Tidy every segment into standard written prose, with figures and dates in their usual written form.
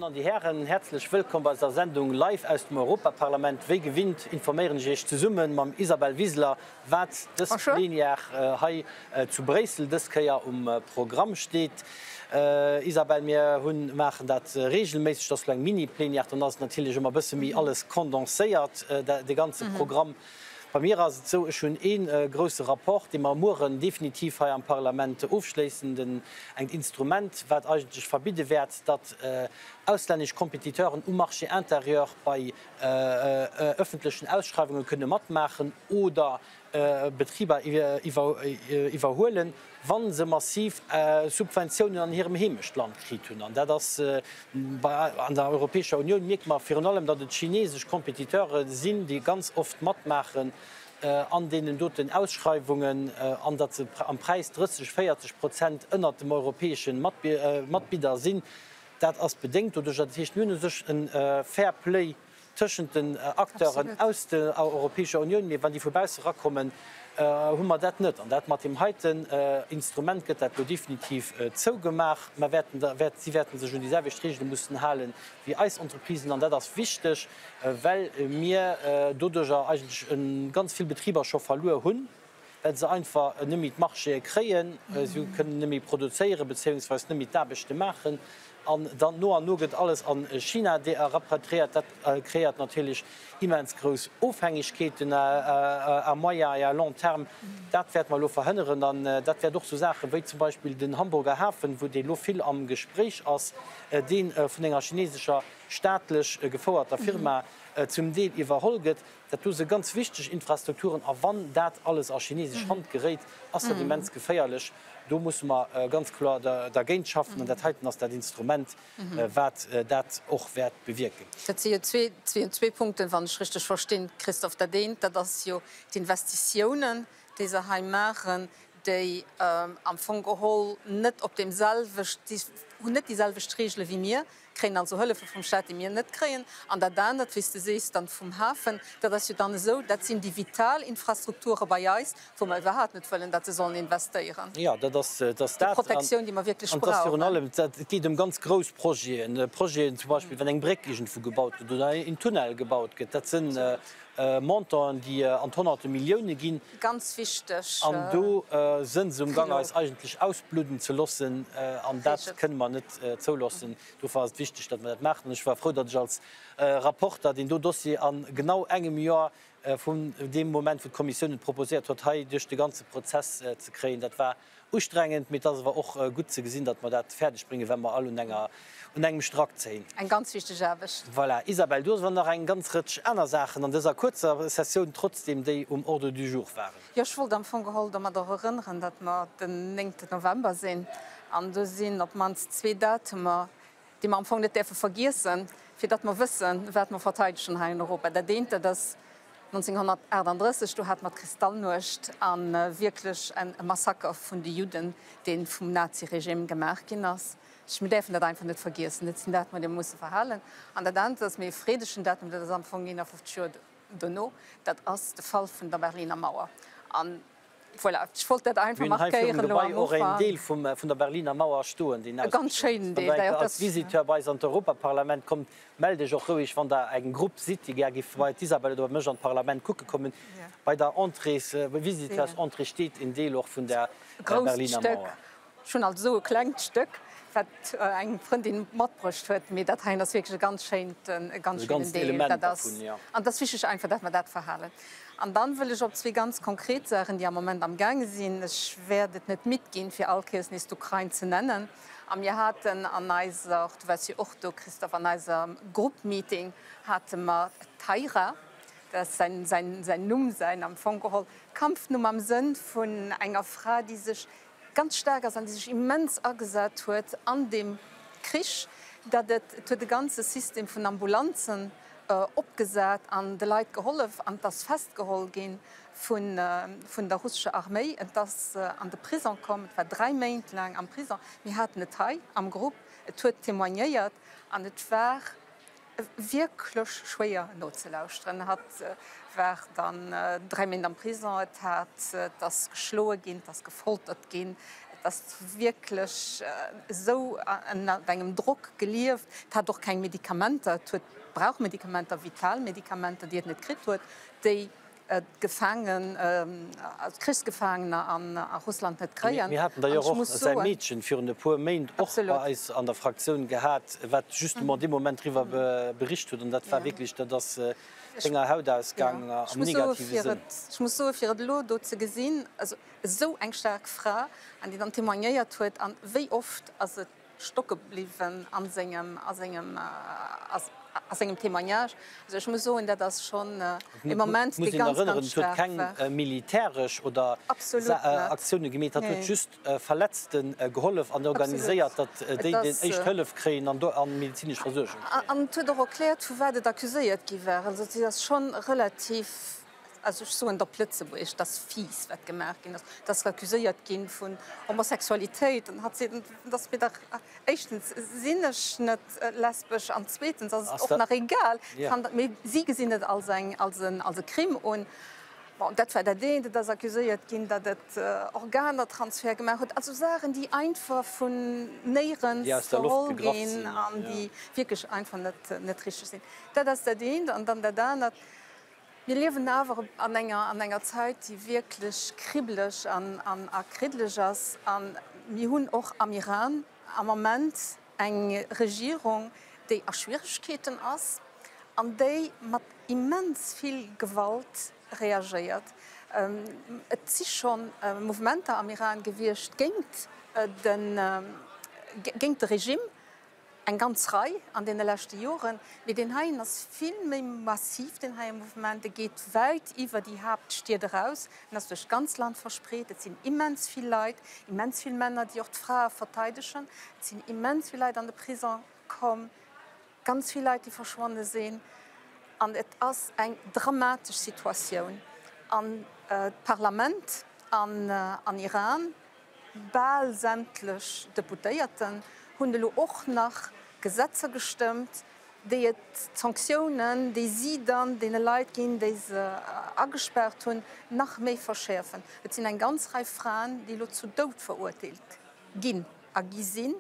Dammen an Dir Hären, häerzlech wëllkomm bei eiser Sendung Live aus dem Europaparlament. Wéi gewinnt informéieren ech Iech zesumme mam Isabel Wiseler, wat dës Plenière hei zu Bréissel dës Kéier um Programm steet. Isabel, mir hunn, maachen dat reegelméisseg, dat ass elo eng Mini-Plenière, dann ass et natierlech ëmmer e bësse méi alles kondenséiert, de ganze Programm. Bei mir ass et esou, ech hunn ee grouse Rapport, dee mer mueren definitiv hei am Parlament ofschléissen, den, engt Instrument, wat eigentlech verbidde wäert, datt auslännesch Compétiteuren um Marché intérieur bei öffentlechen Ausschreiwunge kënne matmaachen oder Betriber iwwerhuelen, wa se massiv Subventiounen an hirem Heemechtland kritt hunn. An dat ass an der Europäescher Unioun, mierke mer virun allem, datt et chinesesch Compétiteure sinn, déi ganz oft matmaachen an deenen doten Ausschreiwungen an datt se am Präis 30, 40 Prozent ënnert dem europäesche Matbidder sinn. Dat ass bedéngt doduerch. Dat heescht, mir hunn u sech e Fair Play tëschent den Acteuren aus der Europäescher Unioun, mee wann déi vu bausse erakommen, hu mer dat net. An dat mat deem heiten Instrument gëtt dat elo definitiv zougemaach. Mer wäerten da, si wäerte sech un déi selwecht Reegele mussen hale wéi eis Entreprisen. An dat ass wichteg, well mir doduerjer eigentlech ganz vill Betriber scho verluer hunn, well se einfach net méi d'Marchéë kréien, si kënnen net méi produzéieren, bezéiungsweis net méi d'Aarbechte maachen. An dann no an no gëtt alles a China rapatriéiert. Dat kreéiert natierlech immens grouss Ofhängegkeeten à moyen et à long terme. Dat wäerte mer elo verhënneren. An dat wäert och sou Saache wéi zum Beispill den Hamburger Hafen, wou dee elo vill am Gespréich ass, dee vun enger chinesescher staatlech gefouerter Firma zum Deel iwwerholl gëtt, Dat do si ganz wichteg Infrastrukturen a wann dat alles a chinesesch Hand geréit, ass dat immens geféierlech. Do musse mer ganz kloer dergéint schaffen an dat heiten ass dat Instrument, wat dat och wäert bewierken. Dat si jo zwee Punkten, wann ech richteg verstinn, Christophe. Dat eent, dat ass jo d'Investitiounen, déi se hei maachen, déi am Fong geholl net op deem selwecht, déi hunn net déi selwecht Regele wéi mir, kréien also Hëllefe vum Staat, déi mir net kréien. An dat anert, wéi s de sees, dann vum Hafen, dat ass jo dann esou, dat sinn déi vital Infrastrukture bei eis, wou mer iwwerhaapt net wëllen, datt se sollen investéieren. Jo, dat ass dat. Déi Protektioun, déi mer wierklech brauchen. An et ass virun allem, et geet ëm ganz grouss Projeten, Projeten zum Beispill, wann eng Bréck iergendwou gebaut gëtt oder een Tunnel gebaut gëtt, dat sinn Montanten, déi an d'Honnerte Millioune ginn. Ganz wichteg. An do sënn se umgang, eis eigentlech ausbludden ze loossen. An dat kënne mer net zouloossen. Dofir ass et wichteg, datt mer dat maachen. An ech war frou, datt ech als Rapporter deen do Dossier a genau engem Joer vun deem Moment, wou d'Kommissioun et proposéiert huet, hei duerch de ganze Prozess ze kréien. Dat war Ustrengend, mee et ass awer och gutt ze gesinn, datt mer dat fäerdeg bréngen, well mer all un enger, un engem Strack zéien. Eng ganz wichteg Aarbecht. Voilà, Isabelle, du hues awer nach eng ganz Rëtsch aner Saachen an dëser kuerzer Sessioun trotzdem, déi um Ordre du jour waren. Jo, ech wollt am Fong geholl domat och erënneren, datt mer den néngten November sinn an do sinn op d'mannst zwee Datumer, déi mer am Fong net däerfe vergiessen, fir datt mer wëssen, wat mer verteidegen hei an Europa. Dat eent, dat ass 1938, do hate mer d'Kristallnuecht a wierklech e Massaker vun de Judden, dee vum Naziregime gemaach ginn ass. Mir däerfen dat einfach net vergiessen. Dat sinn Datumer, déi mer musse verhalen. An dat anert ass méi e freedegen Datum, dat ass am Fong 51 Joer dono, dat ass de Fall vun der Berliner Mauer. An Voilà, ech wollt dat einfach Mir hunn hei virum markéieren elo Gebai am och een Ufank. Deel vum, vun der Berliner Mauer stoen, deen E ganz ausgestellt ass. schéinen Wann Deel, Der eng d'ailleurs, Kéier als dat. Visiteur bei eis an d'Europaparlament kommt, mellt Iech och roueg, wann Der eng Grupp sidd, déi gär giff bei d'Isabel oder bei mech an d'Parlament kucke kommen. Bei der Entrée's, Visiteursentrée steet en Deel och vun der E grousst Berliner Stéck. Mauer. Ech hunn alt esou e klengt Stéck, wat eng Frëndin matbruecht huet, mee dat heien ass wierklech e ganz schéint, e ganz schéinen Deel. Dat ass, an et ass wichteg einfach, dat mer dat verhalen. An dann wëll ech op zwee ganz konkret Saachen, déi am Moment amgaange sinn, ech wäert et net midd ginn, fir all Kéiers nees d'Ukrain ze nennen, a mir haten an eiser, du waars jo och do, Christophe, an eiser Grupp-Meeting hate mer d'Taira, dat ass säin, säin, säin Numm, säin am Fong geholl Kampfnumm am Sënn vun enger Fra, déi sech ganz staark ass an déi sech immens agesat huet an deem Krich, datt et, et huet e ganze System vun Ambulanzen opgesat an de Leit gehollef an et ass festgeholl gi vun vun der russescher Arméi. Et ass an de Prison komm, et war 3 Méint laang am Prison. Mir haten et hei am Grupp, et huet témoignéiert an et war Wierklech schwéier nozelauschteren. Hatt war dann 3 Méint am Prison. Et hat, et ass geschloe ginn, et ass gefoltert ginn. Et ass wierklech esou ënnert engem Drock gelieft. Et hat och keng Medikamenter. Et huet brauch Medikamenter, vital Medikamenter, déi et net kritt huet, déi d'Gefaangen, d'Krichsgefaangener a Russland net kréien. Mir haten d'ailleurs och säi Meedchen virun e puer Méint och bei eis an der Fraktioun gehat, wat justement dee Moment driwwer bericht huet. An dat war wierklech, dat ass senger Haut ausgaang am negative Sënn. Ech muss soen, fir et elo do ze gesinn, also esou eng staark Fra, an déi dann témoignéiert huet, an wéi oft ass et stocke bliwwen a sengem, a sengem, a sengem Témoignage. Also ech muss soen, dat ass schonn e Moment, dee ganz, ganz staark war. Muss een erënneren, et huet keng militäresch oder Aktioune gemeet, hatt huet just Verletzte gehollef an organiséiert, datt déi déi éischt Hëllef kréien an do an medezinesch Versuergung kréien. An et huet och erkläert, vu wat et accuséiert gi war. Also si ass schonn relativ also ech soen et op Lëtzebuergesch, et ass fies, wat gemaach ginn ass, et ass accuséiert gi vun Homosexualitéit an hatt seet, et ass mir dach, éischtens sinn ech net lesbesch an zweetens ass et och nach egal, mee si gesinn et als eng, als en, als e Crime un. Bon, dat war dat eent. Et ass accuséiert ginn, datt et Organertransfert gemaach huet, also Saachen, déi einfach vun néierens geholl ginn an déi wierklech einfach net, net richteg sinn. Dat ass dat eent. An dann dat anert, Mir liewen awer an enger, an enger Zäit, déi wierklech kribbeleg an, an a kriddeleg ass. A mir hunn och am Iran am Ament eng Regierung, déi a Schwieregkeeten ass an déi mat immens vill Gewalt reagéiert. Et si scho Mouvementer am Iran gewiescht géint de, géint de Regime. Eng ganz Rei an deene leschte Joren, mee deen heien ass vill méi massiv, deen heie Mouvement. E geet wäit iwwer déi Haaptstied eraus, en ass duerch d'ganz Land verspreet. Et sinn immens vill Leit, immens vill Männer, déi och d'Frae verteidegen. Et sinn immens vill Leit an de Prisong komm, ganz vill Leit, déi verschwonne sinn. An et ass eng dramatesch Situatioun. An d'Parlament an Iran, Bal sämtlech Deputéierten hunn elo och nach Gesetzer gestëmmt, déi et d'Sanktiounen, déi si dann deene Leit ginn, déi se agespaart hunn, nach méi verschäerfen. Et sinn eng ganz Rei Fraen, déi elo zu Doud verurteelt ginn a gi sinn.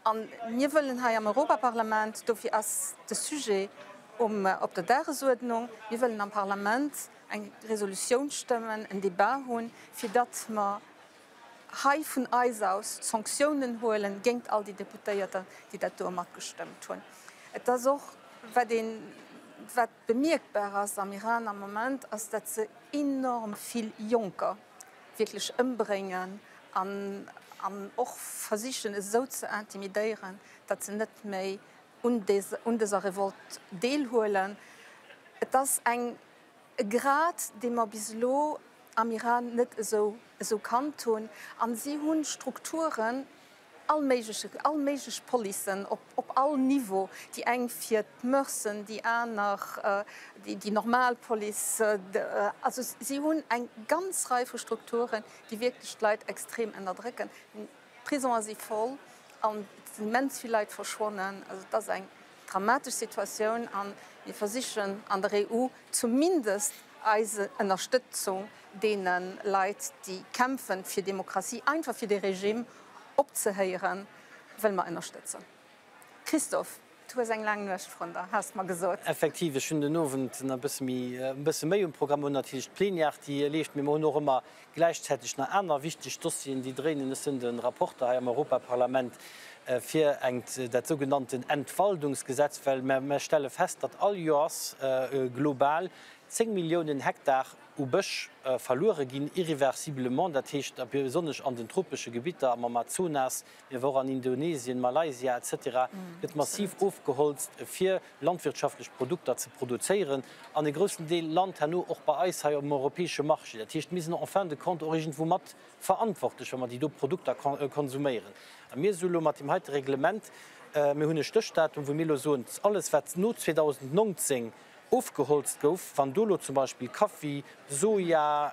A mir wëllen hei am Europaparlament, dofir ass de Sujet um op der Dagesuerdnung, mir wëllen am Parlament eng Resolutioun stëmmen, en Débat hunn, fir datt mer hei vun eis aus Sanktiounen huelen géint all déi Deputéierter, déi dat do matgestëmmt hunn. Et ass och, wat een, wat bemierkbar ass am Iran am Moment, ass, datt se enorm vill Jonker wierklech ëmbréngen an, an och versichen esou ze intimidéieren, datt se net méi un dëser Revolt deelhuelen. Et ass eng e Grad, dee mer bis elo am Iran net esou esou kannt hunn. A si hu Strukturen, all méigleche, all méiglech Policen op op all Niveau, déi eng fir d'Mörsen, déi aner déi déi normal Police. Also si hunn eng ganz Rei vu Strukturen, déi wierklech d'Leit extrem ënnerdrécken. D'Prisonger si voll an et sinn immens vill Leit verschwonnen. Also et ass eng dramatesch Situatioun a mir versichen an der EU zumindest eis Ënnerstëtzung deene Leit, déi kämpfen fir Demokratie, einfach fir dee Regime opzehéieren, wëlle mer ënnerstëtzen. Christophe, du hues eng laang Nuecht vrun der, has mer gesot. Effektiv, ech hunn den Owend nach e bësse méi, e bësse méi um Programm. Mer hunn natierlech d'Plenière, déi leeft, mee mer hunn och ëmmer gläichzäiteg nach aner wichteg Dossieren, déi dréinen. Ech sinn de Rapporter hei am Europaparlament fir engt, dat sougenannten Entwaldungsgesetz, well mer stelle fest, datt all Joers global 10 Milliounen Hektar u Bësch verluere ginn, irréversiblement, dat heescht besonnesch an den tropesche Gebitter, am Amazonas, mee awer och an Indonesien, Malaysia etc. Gëtt massiv ofgeholzt, fir landwirtschaftlech Produkter ze produzéieren an e groussen Deel lant herno och bei eis hei um europäesche Marché. Dat heescht, mir sinn en fin de compte och iergendwou mat verantwortlech, wa mer déi do Produkter konsuméieren. A mir si elo mat deem heite Reglement, mir hunn e Stéchdatum, wou mir elo soen, alles wat no 2019 ofgeholzt gouf, wann do elo zum Beispill Kaffi, Soja,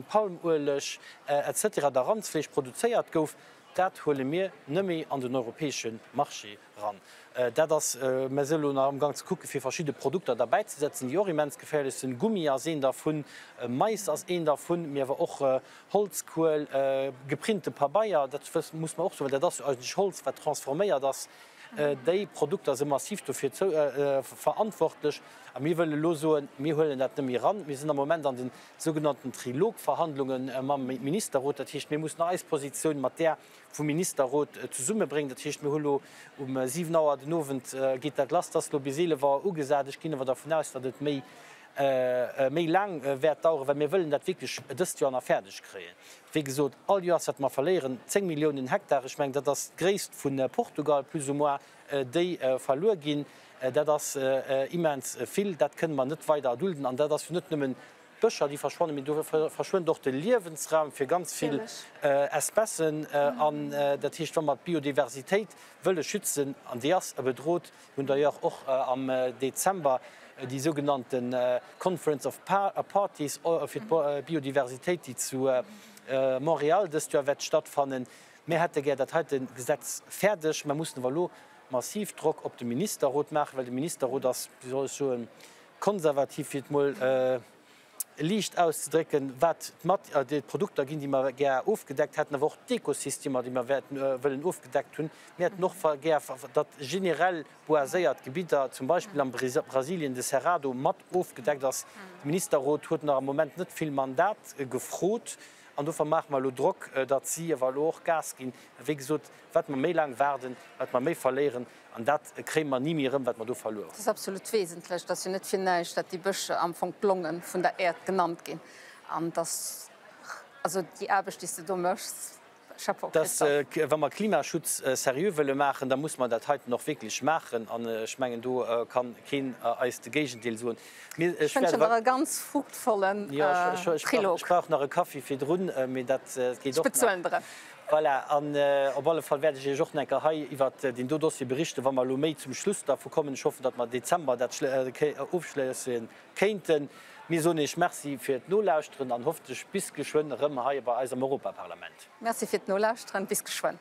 Palmueleg etc. Oder Randsfleesch produzéiert gouf, Dat huele mir nëmme an den europäesche Marché ran. Dat ass, mer si elo nach amgang ze kucke fir verschidde Produkter derbäizesetzen, déi och immens geféierlech sinn. Gummi ass een dervun, Mais ass een dervun, mee awer och Holzkuel, geprinte Pabeier, dat muss mer och soen, well dat ass jo eigentlech Holz, wat transforméiert ass. Déi Produkter si massiv dofir verantwortlech. A mir wëlle elo soen, mir huelen dat net méi eran. Mir sinn am Moment an de sougenannten Trilogverhandlunge mam Ministerrot. Dat heescht, mir mussen eis Positioun mat där vum Ministerrot zesummebréngen. Dat heescht, mir hu lo um 7 Auer den Owend geet dat lass. Dat ass lo bis 11 Auer ugesat. Ech ginn awer dervun aus, datt et méi, méi laang wäert daueren, well mir wëllen dat wierklech dëst Joer nach fäerdeg kréien. Wéi gesot, all Joers, wat mer verléieren, 10 Milliounen Hektar, ech mengen, dat ass d'Gréisst vu Portugal plus ou moins, déi verluer ginn, dat ass immens vill. Dat kënne mer net weider erdulden. An dat ass jo net nëmmen D'Bëscher déi verschwannen, mee do verschwënnt och de Liewensraum fir ganz vill Espècen. An dat heescht, wa mer d'Biodiversitéit wëlle schützen, an déi ass bedrot, mir hunn d'ailleurs och am Dezember déi sougenannte Conference of Parties fir d'Biodiversitéit, déi zu Montréal dëst Joer wäert stattfannen. Mir hätte gär dat heite Gesetz fäerdeg. Mer mussen awer elo massiv Drock op de Ministerrot maachen, well de Ministerrot ass, wéi soll ech soen, konservativ, fir et mol liicht auszedrécken, wat d'Produkter ginn, déi mer gär ofgedeckt hätten, awer och d'Ekosystemer, déi mer wëllen ofgedeckt hunn. Mir hätten och gär, datt generell boiséiert Gebidder, zum Beispill am Brasilien de Cerrado, mat ofgedeckt ass. De Ministerrot huet nach am Moment net vill Mandat gefrot an dofir maache mer elo Drock, datt si awer elo och Gas ginn. Wéi gesot, wat mer méi laang waarden, wat mer méi verléieren. An dat kréie mer ni méi erëm, wat mer do verluer hunn. Et ass absolut wesentlech. Et ass jo net fir näischt, datt déi Bëscher am Fong d'Longe vun der Äerd genannt ginn. An dass, also déi Aarbecht, déi s de do méchs, Chapeau, Christophe. Wa mer Klimaschutz seriö wëlle maachen, da muss mer dat heiten och wierklech maachen. An ech mengen, do ka keen eis de Géigendeel soen. Ech wënschen der e ganz fruchtvollen Trilog. Ech brauch nach e Kaffi virdrun, mee dat geet och nach. Ech bezuelen der en. Voilà, an op alle Fall wäert ech Iech och nach eng Kéier hei iwwert deen do Dossier berichten, wa mer elo méi zum Schluss dervu kommen. Ech hoffen, datt mer Dezember dat ofschléisse kéinten. Mir soen Iech Merci fir d'Nolauschteren an hoffentlech bis geschwënn erëm hei bei eis am Europaparlament. Merci fir d'Nolauschteren. Bis geschwënn.